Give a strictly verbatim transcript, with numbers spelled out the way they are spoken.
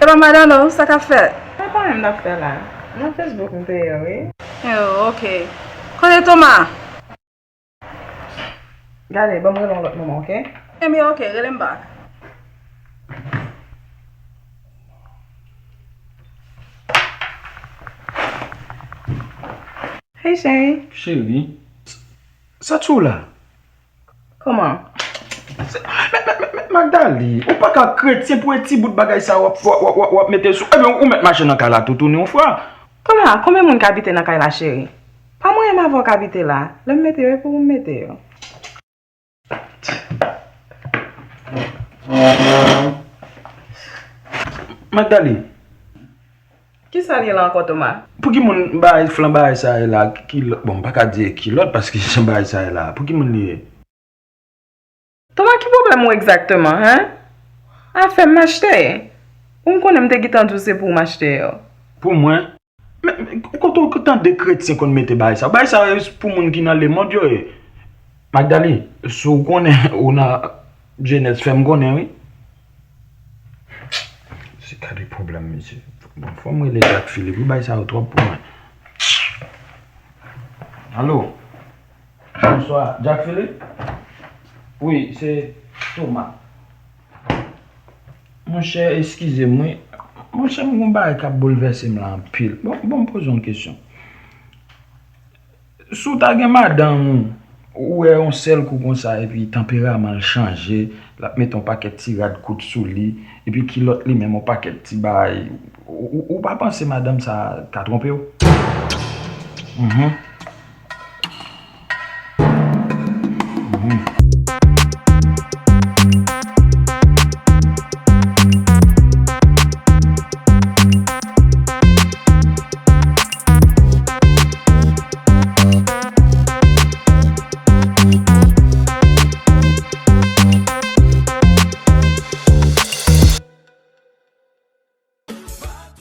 Kòman madanm ou, sa k ap fèt? Mwen pa menm n ap fè la. Nan Facebook m te ye, wi. Oh, ok. Kote Toma? Gade, ban m rele yon lòt moman, ok? Ebyen, ok, rele m bak. Hey, cheri. Cheri, sa tchou la? Kòman? Mèt, mèt, mèt, mèt Magdali, ou pa ka kretyen pou e ti bout bagay sa w ap, w ap, w ap, w ap mete sou. Ebyen, ou mèt mache nan kay la toutouni yon fwa. Kòman, konbyen moun k abite nan kay la, cheri? Pa mwen menm avè w k abite la. Lè m mete yo, e pou ou m mete yo. Magdali. Kisa l ye la ankò, Toma? Pou ki moun bagay flan bagay sa ye la, kilòt, bon, m pa ka di e kilòt, paske jan bagay sa ye la, pou ki moun li ye? Toma, ki pwoblèm ou egzakteman, hen? Afè m achte. Ou konnen m te gentan di w se pou w m achte yo. Pou mwen? Men, men, kote w tande kretyen konn mete bagay sa? Bagay sa yo pou moun ki nan lemonn yo ye. Magdali, si w konnen ou nan jenès, fè m konnen, wi. Se ka de pwoblèm, mesye. Bon, fò m rele Jack Philippe, wi, bagay sa yo twòp pou mwen. Alo? Bonswa, Jack Philippe? Wi, se Thomas. Monchè, eskize m, wi. Monchè, m gon bagay k ap boulvèse m la anpil. Bon, bon, m poze yon kesyon. Si w ta gen madanm ou, ou wè yon sèl kou konsa, epi tanperaman l chanje, l ap mete yon pakèt ti rad kout sou li, epi kilòt li menm yon pakèt ti bagay, ou, ou, ou pa panse madanm sa ka twonpe w? Mhm.